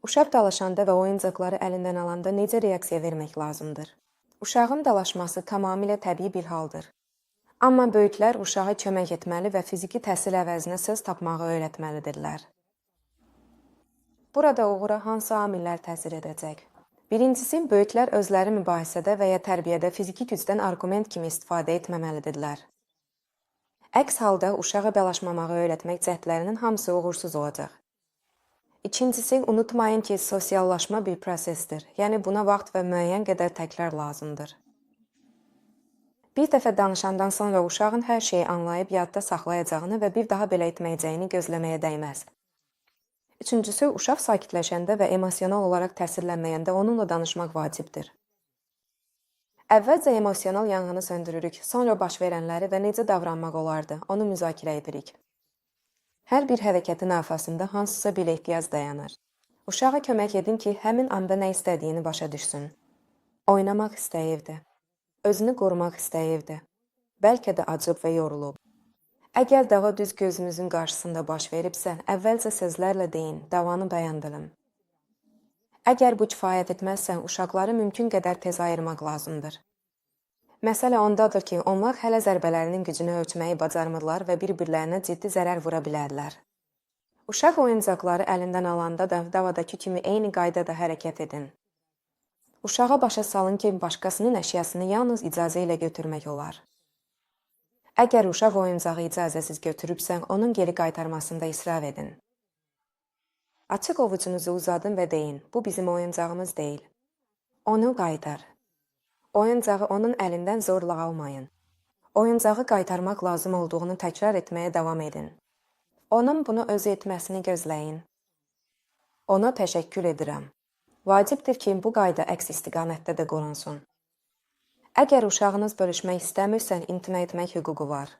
Uşaq dalaşanda və oyuncaqları əlindən alanda necə reaksiya vermək lazımdır? Uşağın dalaşması tamamilə təbii bir haldır. Amma böyüklər uşağa kömək etməli və fiziki təsir əvəzinə söz tapmağı öyrətməlidirlər. Burada uğura hansı amillər təsir edəcək? Birincisi, böyüklər özləri mübahisədə və ya tərbiyədə fiziki gücdən arqument kimi istifadə etməməlidirlər. Əks halda uşağa dalaşmamağı öyrətmək cəhdlərinin hamısı uğursuz olacaq. İkincisi, unutmayın ki, sosiallaşma bir prosesdir. Yəni buna vaxt və müəyyən qədər təkrar lazımdır. Bir dəfə danışandan sonra uşağın hər şeyi anlayıb yadda saxlayacağını və bir daha belə etməyəcəyini gözləməyə dəyməz. Üçüncüsü, uşaq sakitləşəndə və emosional olaraq təsirlənməyəndə onunla danışmaq vacibdir. Əvvəlcə emosional yanğını söndürürük, sonra baş verənləri və necə davranmaq olardı, onu müzakirə edirik. Hər bir hərəkətin arxasında hansısa bir ehtiyac dayanır. Uşağa kömək edin ki, həmin anda nə istədiyini başa düşsün. Oynamaq istəyirdi. Özünü qorumaq istəyirdi. Bəlkə də acıb və yorulub. Əgər dava düz gözünüzün qarşısında baş veribsə, əvvəlcə sözlərlə deyin, davanı dayandırın. Əgər bu kifayət etməzsə, uşaqları mümkün qədər tez ayırmaq lazımdır. Məsələ ondadır ki, onlar hələ zərbələrinin gücünü ölçməyi bacarmırlar və bir-birlərinə ciddi zərər vura bilərlər. Uşaq oyuncaqları əlindən alanda da davadakı kimi eyni qaydada hərəkət edin. Uşağa başa salın ki, başqasının əşyasını yalnız icazə ilə götürmək olar. Əgər uşaq oyuncağı icazəsiz götürübsə, onun geri qaytarmasında israr edin. Açıq ovucunuzu uzadın və deyin, bu bizim oyuncağımız deyil. Onu qaytar. Oyuncağı onun əlindən zorla almayın. Oyuncağı qaytarmaq lazım olduğunu təkrar etməyə davam edin. Onun bunu özü etməsini gözləyin. Ona təşəkkür edirəm. Vacibdir ki, bu qayda əks istiqamətdə də qorunsun. Əgər uşağınız bölüşmək istəmirsə, imtina etmək hüququ var.